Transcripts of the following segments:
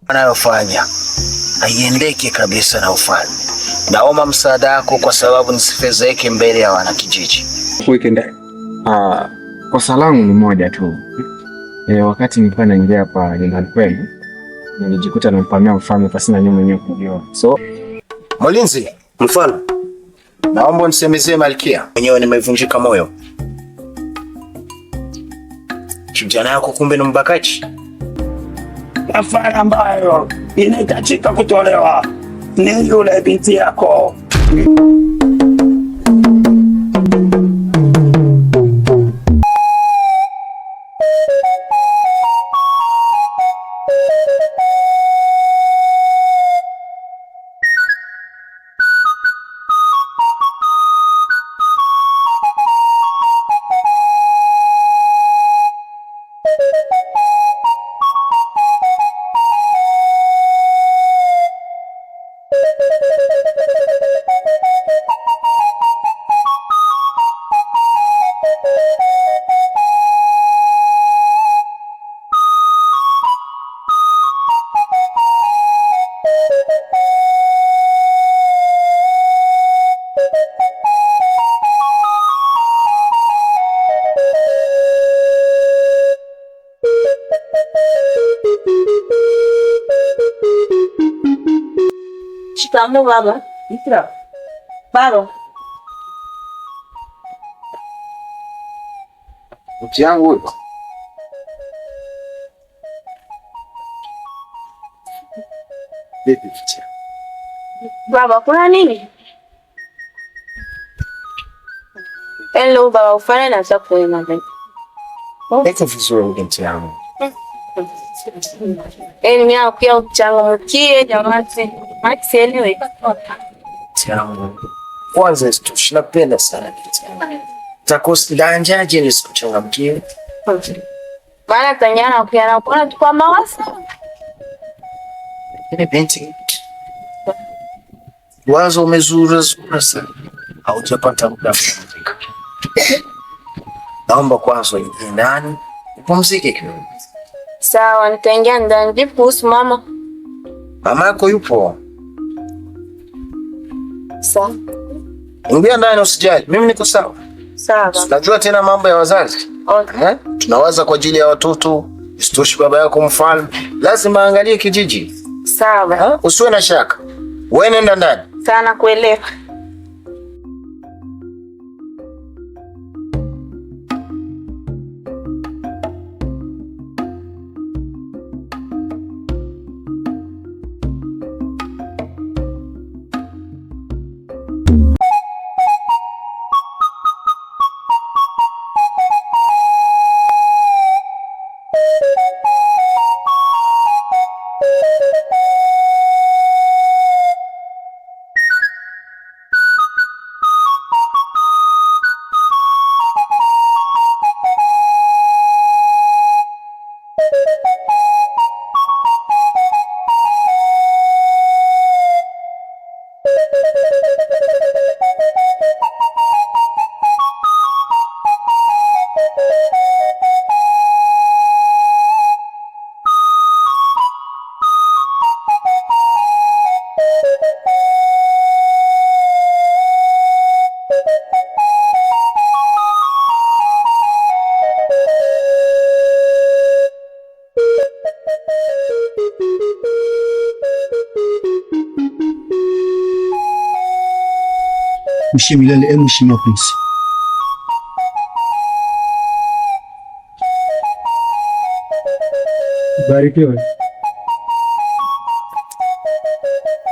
Anayofanya haiendeke kabisa na ufalme. Naomba msaada wako kwa sababu nisifezeke mbele ya wanakijiji. Ah, kosa langu ni moja tu. Wakati nilikuwa naingia hapa nyumbani kwenu nilijikuta nampamia mfalme pasina nyinyi mwenyewe kujua. So Mlinzi, Mfalme, naomba unisemezee Malkia. Mwenyewe nimevunjika moyo. Kijana yako kumbe ni mbakaji. Kafara ambayo inahitajika kutolewa ni yule binti yako. Shikamoo baba. Baba. Mti yangu huyo. Vipi mti? Baba, kuna nini? Hello baba, ufanye na sasa kwa mama. Eko vizuri binti yangu. Mimi pia uchangamkie jamani. Max anyway. Binti yangu. Kwanza isitoshe napenda sana binti yangu. Takosi nisikuchangamkie? Maana tanyana pia na kuona tu kwa mawazo. Lakini binti, wazo umezura zura sana, haujapata muda wa kupumzika. Naomba kwanza uingie ndani upumzike kidogo. Sawa, nitaingia ndani. Vipi kuhusu mama? Mama yako yupo? Sawa. Ingia ndani usijali, mimi niko sawa. Sawa. Najua tena mambo ya wazazi. Okay. Eh? Tunawaza kwa ajili ya watoto. Isitoshe baba yako mfalme lazima aangalie kijiji. Sawa. Ha? Usiwe na shaka. Wewe nenda ndani. Sana kuelewa. Uishi milele, e Mheshimiwa Prince. Barikiwe.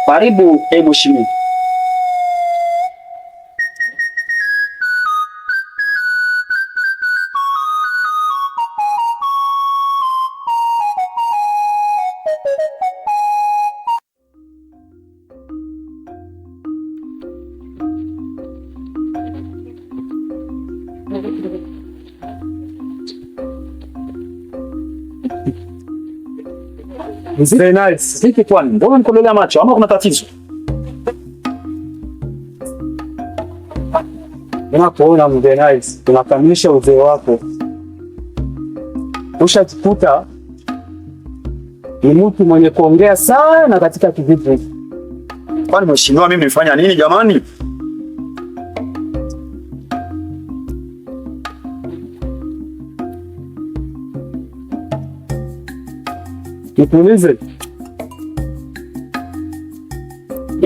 Karibu e Mheshimiwa. Very nice. Vipi kwani? Mbona nikololea macho ama kuna tatizo? Unapoona mzee Nice, unakamilisha uzee wako. Ushajikuta ni mtu mwenye kuongea sana katika kijiji hiki. Kwani mheshimiwa, mimi nimefanya nini jamani? Nikuulize,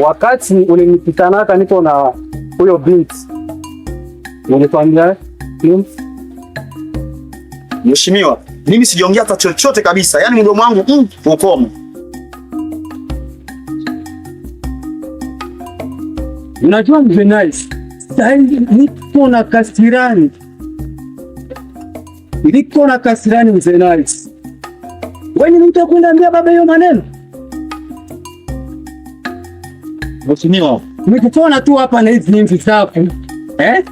wakati ulinipitanaka niko na huyo binti, nilikwambia nini? Mheshimiwa, mimi sijaongea hata chochote kabisa, yaani mdomo wangu ukomo. Unajua mzee Nice, sasa niko na kasirani, niko na kasirani mzee Nice. Wewe ni mtu wa kuniambia baba hiyo maneno? Mheshimiwa, Nimekuona tu hapa na hizi mvi zako eh?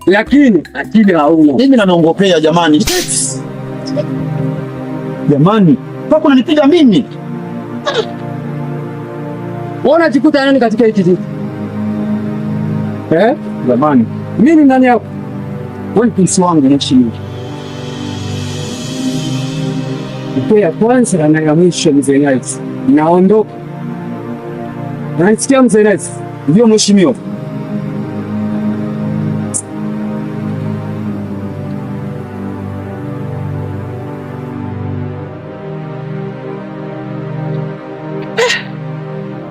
Lakini akili hauna. mimi nanaongopea jamani. Jamani, mpaka unanipiga mimi? Wewe unajikuta nani katika hiki kijiji? Eh? Jamani, Mimi ni nani yako? wewe ni pinsi wangu mheshimiwa. Kwa ya kwanza na ya mwisho mzee Nice. Naondoka. Unanisikia mzee Nice? Ndio mheshimiwa.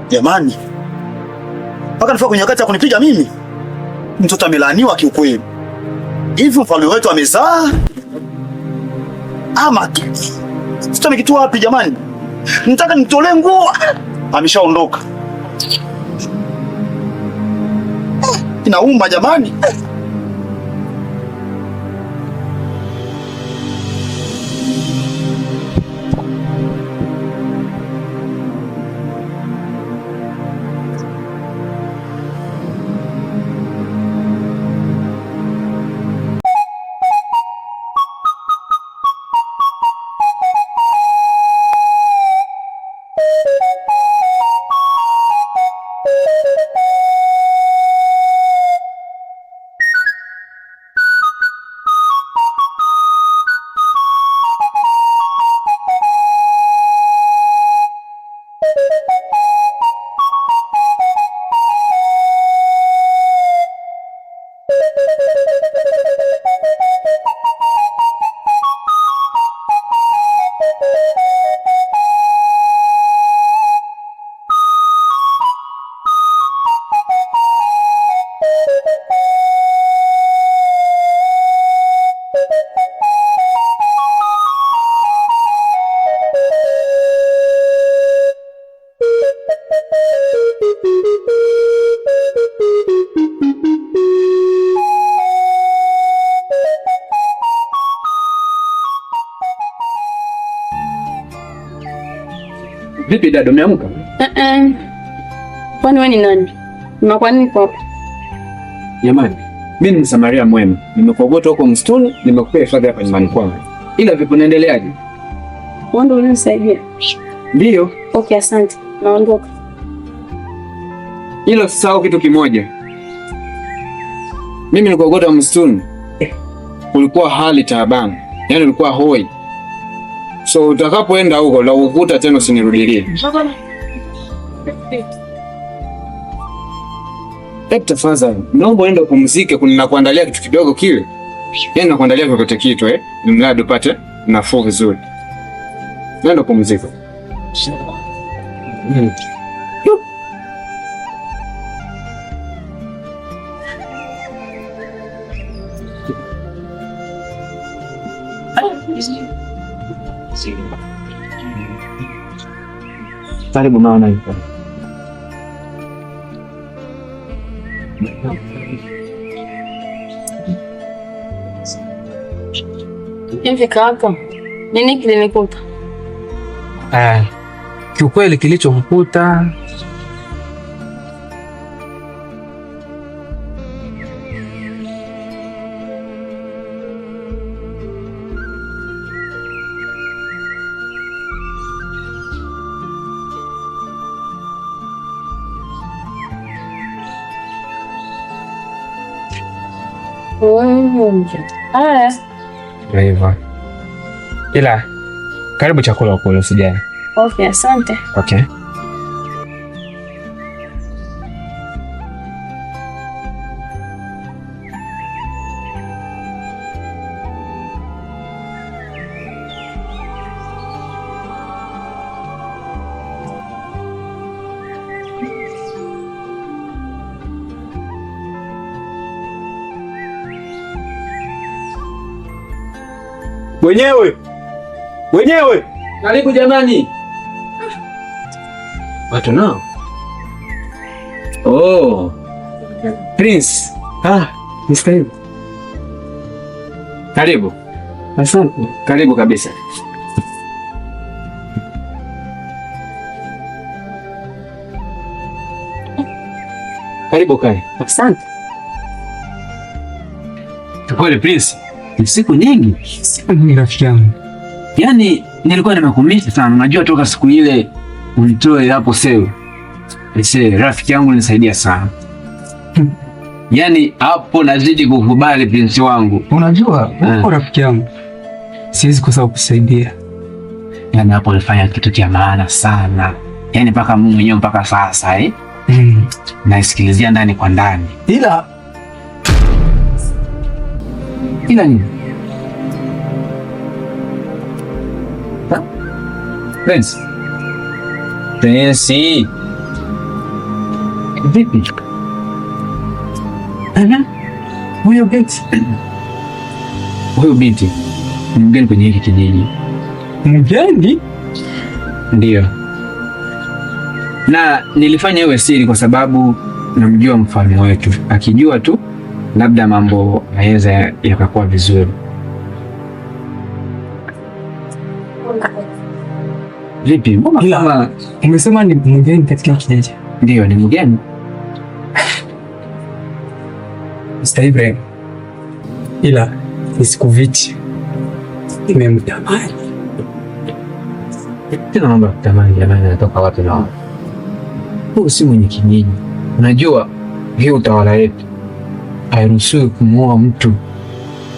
Jamani, mpaka nifika kwenye wakati ya kunipiga mimi? Mtoto amelaaniwa kiukweli. Hivi mfalme wetu amezaa ama mtoto amekitua wapi jamani? Nataka nitolee nguo, ameshaondoka. Inauma jamani. Vipi dada, umeamka? Eh. Kwani wewe ni nani? Na kwa nini kwa? Jamani, mimi ni Msamaria mwema, nimekuogota huko msituni, nimekupea hifadhi hapa nyumbani kwangu. Ila vipi, unaendeleaje? Wewe ndio ulinisaidia? Ndiyo. Okay, asante. Naondoka. Ila usisahau kitu kimoja, mimi nilikuogota msituni, ulikuwa hali taabani, yaani ulikuwa hoi. So utakapoenda huko la ukuta tena usinirudilie. Hebu tafadhali, naomba uende upumzike, kuna kuandalia kitu kidogo kile. Yaani nakuandalia kokote kitu ni mradi upate nafuu vizuri. Nenda upumzike. Karibu mama. Hivi kaka, nini kilinikuta? Kiukweli kilichokukuta Haya. Hivyo. Ila karibu chakula ukule, usijali. Okay, asante. Okay. Wenyewe wenyewe, Karibu jamani. Watu nao. Oh. Prince. Ah, Mr. Ibu. Karibu. Asante. Karibu kabisa. Karibu kae. Asante. Kweli Prince, ni siku nyingi. Siku nyingi rafiki yangu. Yaani nilikuwa nimekumisi sana. Unajua toka siku ile unitoe hapo seo. Ese rafiki yangu ulinisaidia sana. Yaani hapo nazidi kukubali Prince wangu. Unajua, uko rafiki yangu. Siwezi kosa kukusaidia. Yaani hapo ulifanya kitu cha maana sana. Yaani mpaka Mungu mwenyewe mpaka sasa eh? Naisikilizia ndani kwa ndani. Ila Ila nini? Ha? Prince. Prince. Vipi? Huyo binti, Huyu binti ni mgeni kwenye hiki kijiji. Mgeni? Ndiyo. Na nilifanya iwe siri kwa sababu namjua mfalme wetu. Akijua tu labda mambo hayaweza yakakuwa vizuri. Vipi? Mbona Ila- kama Umesema ni mgeni katika kijiji. ndiyo ni mgeni? Mr. Ibrahim. Ila nisikuvichi. Nimemtamani. Tena mambo ya kutamani jamani, anatoka wapi na wapi? Huyu si mwenye kijiji. Unajua hii utawala wetu hairuhusiwi kumuoa mtu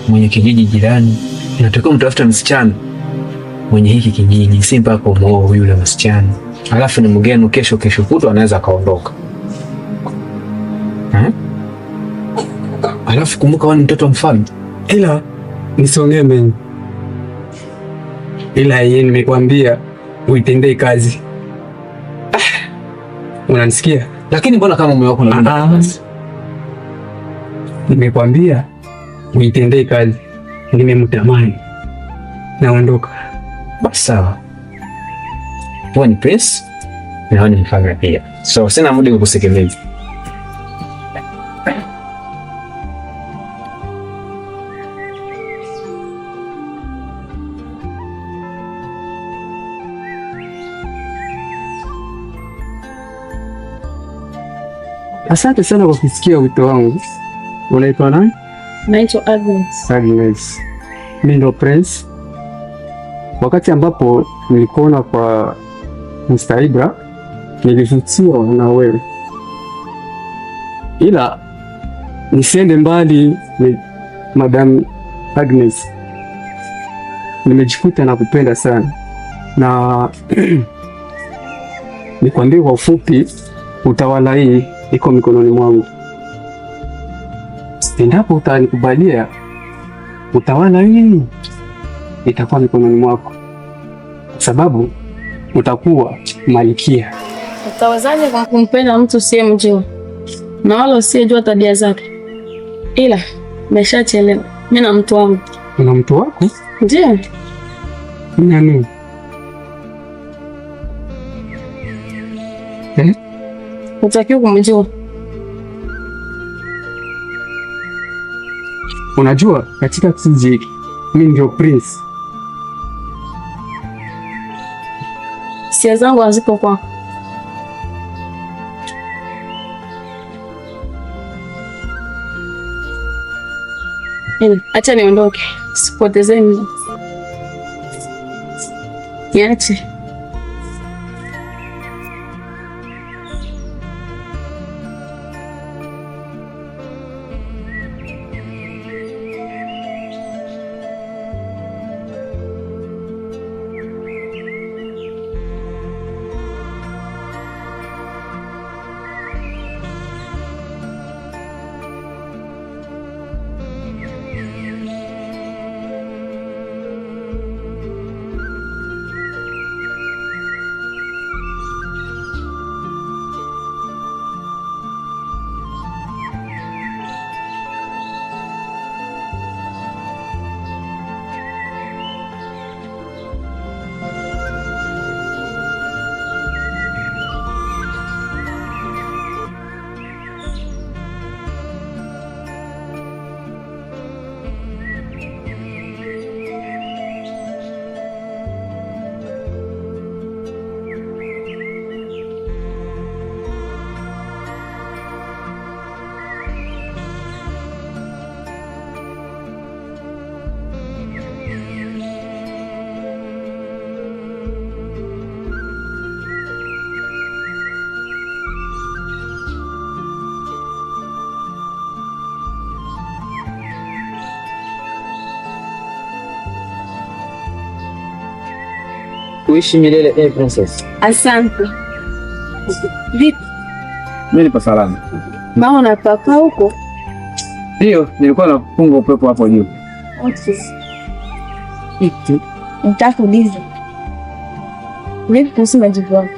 mwenye kijiji jirani. Inatakiwa mtafuta msichana mwenye hiki kijiji, si mpaka umuoe huyu yule msichana. Alafu ni mgeni, kesho kesho kutwa anaweza akaondoka. Hmm? Alafu kumbuka wewe ni mtoto wa mfalme. Ila nisongee mengi. Ila yeye nimekwambia uitendee kazi. Ah, unanisikia? Lakini mbona kama moyo wako unadunda? Ah, nimekwambia uitendee kazi. Nimemtamani. Naondoka. Basi sawa. Wewe ni prince na wewe ni mfalme pia. So sina muda kukusikiliza. Asante sana kwa kusikia wito wangu. Unaitwa nani? Naitwa Agnes. Agnes. Mimi ndo Prince. Wakati ambapo nilikuona kwa Mr. Ibra, nilivutiwa na wewe, ila nisiende mbali ni Madam Agnes, nimejikuta na kupenda sana na nikwambie kwa ufupi, utawala hii iko mikononi mwangu. Endapo utanikubalia, utawala hii itakuwa mikononi mwako, kwa sababu utakuwa malkia. Utawezaje kwa kumpenda mtu usiyemjua na wala usiyejua tabia zake? Ila nimeshachelewa. Mimi na mtu wangu. Una mtu wako? Ndiyo. Nani? Eh? Hutakiwi kumjua. Unajua, katika kijiji hiki mimi ndio prince. Hisia zangu hazipo kwako. Acha niondoke, sipotezee muda. Niache. Uishi milele eh, princess. Asante. Vipi? Mimi nipo salama. Mama na papa huko? Ndio, nilikuwa napunga upepo hapo juu. Okay. Nitakuuliza. Vipi kuhusu majibu yako?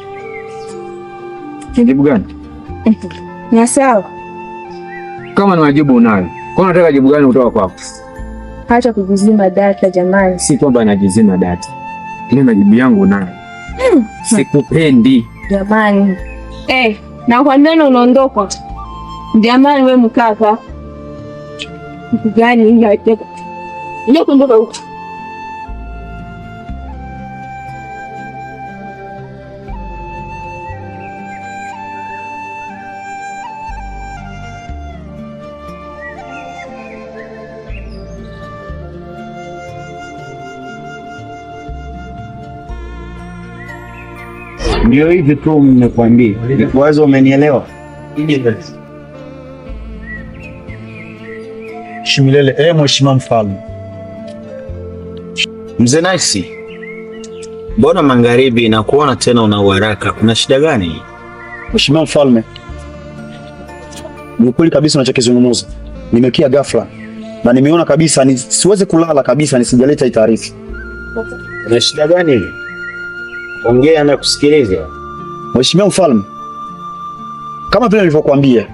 Jibu gani? Na sawa. Kama ni majibu unayo. Kwa unataka jibu gani kutoka kwako? Acha kujizima data jamani. Si kwamba najizima data. Ile majibu yangu unayo. Sikupendi. Jamani. Eh, na kwa nini unaondoka? Jamani wewe mkaka. Gani inataka? Ndio kuondoka huko. Ndio hivi tu nimekuambia. Wazo, umenielewa? Shimilele, eh, mheshimiwa mfalme. Mzee Nice, mbona magharibi na kuona tena una uharaka? Kuna shida gani? Mheshimiwa mfalme, ni ukweli kabisa unachokizungumza. Nimekia ghafla na nimeona kabisa ni siwezi kulala kabisa nisijaleta hii taarifa. Kuna shida gani? Ongea na kusikiliza. Mheshimiwa mfalme, kama vile nilivyokuambia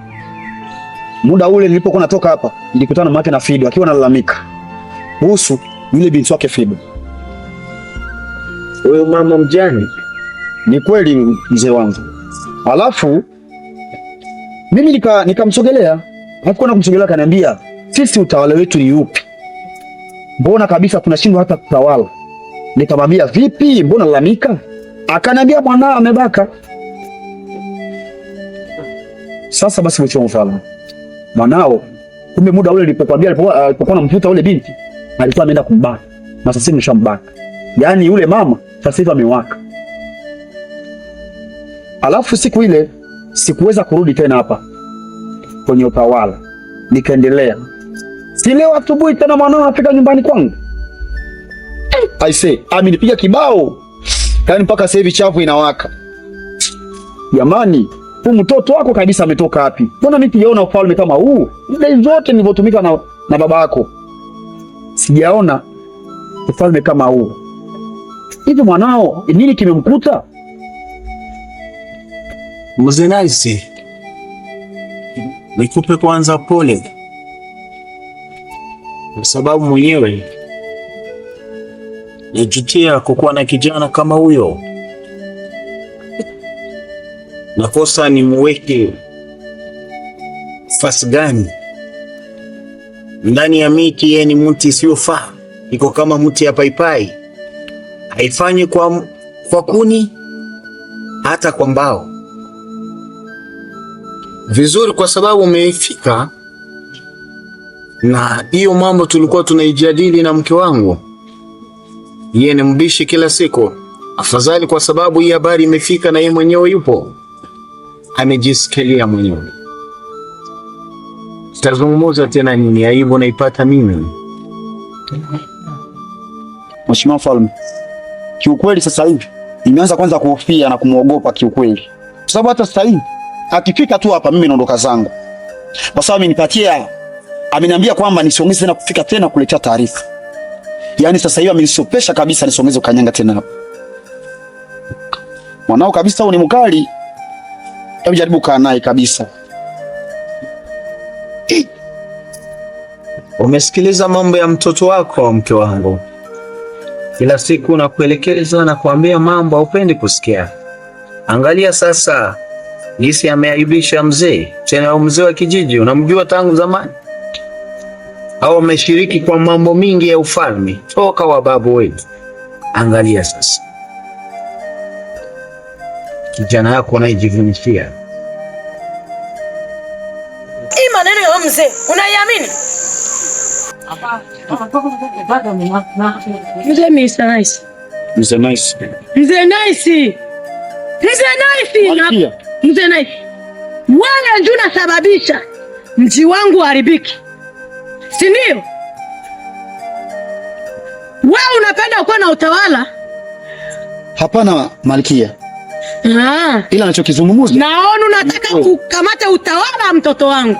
muda ule nilipokuwa natoka hapa, nilikutana na mamake na Fido akiwa analalamika kuhusu yule binti wake Fido. Huyo mama mjane? Ni kweli mzee wangu. Alafu mimi nikamsogelea, hakuwa kumsogelea, akaniambia sisi utawala wetu ni upi? Mbona kabisa tunashindwa hata kutawala. Nikamwambia vipi, mbona lalamika? Akaniambia mwanao amebaka. Sasa basi, mheshimiwa mfalme, mwanao kumbe muda ule nilipokuambia alipokuwa anamvuta ule binti alikuwa ameenda kumbaka, na sasa hivi ameshambaka. Yaani yule mama sasa hivi amewaka. Alafu siku ile sikuweza kurudi tena hapa kwenye utawala, nikaendelea. Si leo asubuhi tena mwanao anafika nyumbani kwangu. I say, amenipiga kibao. Yaani mpaka sasa hivi chafu inawaka. Jamani, huu mtoto wako kabisa ametoka wapi? Mbona mimi sijaona ufalme kama huu? Muda zote nilivyotumika na baba yako sijaona ufalme kama huu. Hivi mwanao nini kimemkuta? Mzee Nice, nikupe kwanza pole, kwa sababu mwenyewe najutia kukuwa na kijana kama huyo. Nakosa nimuweke fasi gani ndani ya miti? Yeye ni mti isiyofaa, iko kama mti ya paipai, haifanyi kwa kuni hata kwa mbao vizuri, kwa sababu umeifika na hiyo mambo tulikuwa tunaijadili na mke wangu. Yeye ni mbishi kila siku. Afadhali kwa sababu hii habari imefika na yeye mwenyewe yupo amejisikilia mwenyewe. Tazungumza tena nini? Aibu naipata mimi. Mheshimiwa Mfalme, kiukweli sasa hivi nimeanza kwanza kuhofia na kumwogopa kiukweli, kwa sababu hata sasa hivi akifika tu hapa mimi naondoka zangu, kwa sababu amenipatia, ameniambia kwamba nisiongeze tena kufika tena kuletea taarifa. Yaani sasa hivi amenisopesha kabisa nisongeze ukanyanga tena hapa. Mwanao kabisa ni mkali. Hebu jaribu kaa naye kabisa. Umesikiliza mambo ya mtoto wako, mke wangu? Kila siku nakuelekeza na kuambia mambo haupendi kusikia. Angalia sasa jinsi ameaibisha mzee, tena mzee wa kijiji unamjua tangu zamani, au ameshiriki kwa mambo mingi ya ufalme toka wa babu wetu. Angalia sasa kijana yako anayejivunishia hii maneno ya mzee, unaiamini? Mzee Mr. Nice. Mzee Nice. Mzee Nice. Mzee Nice. Mzee Nice. Wewe ndio unasababisha mji wangu uharibiki, si ndio? Wewe unapenda kuwa na utawala, Hapana Malkia. Ah. Ila anachokizungumza Naona unataka kukamata utawala wa mtoto wangu.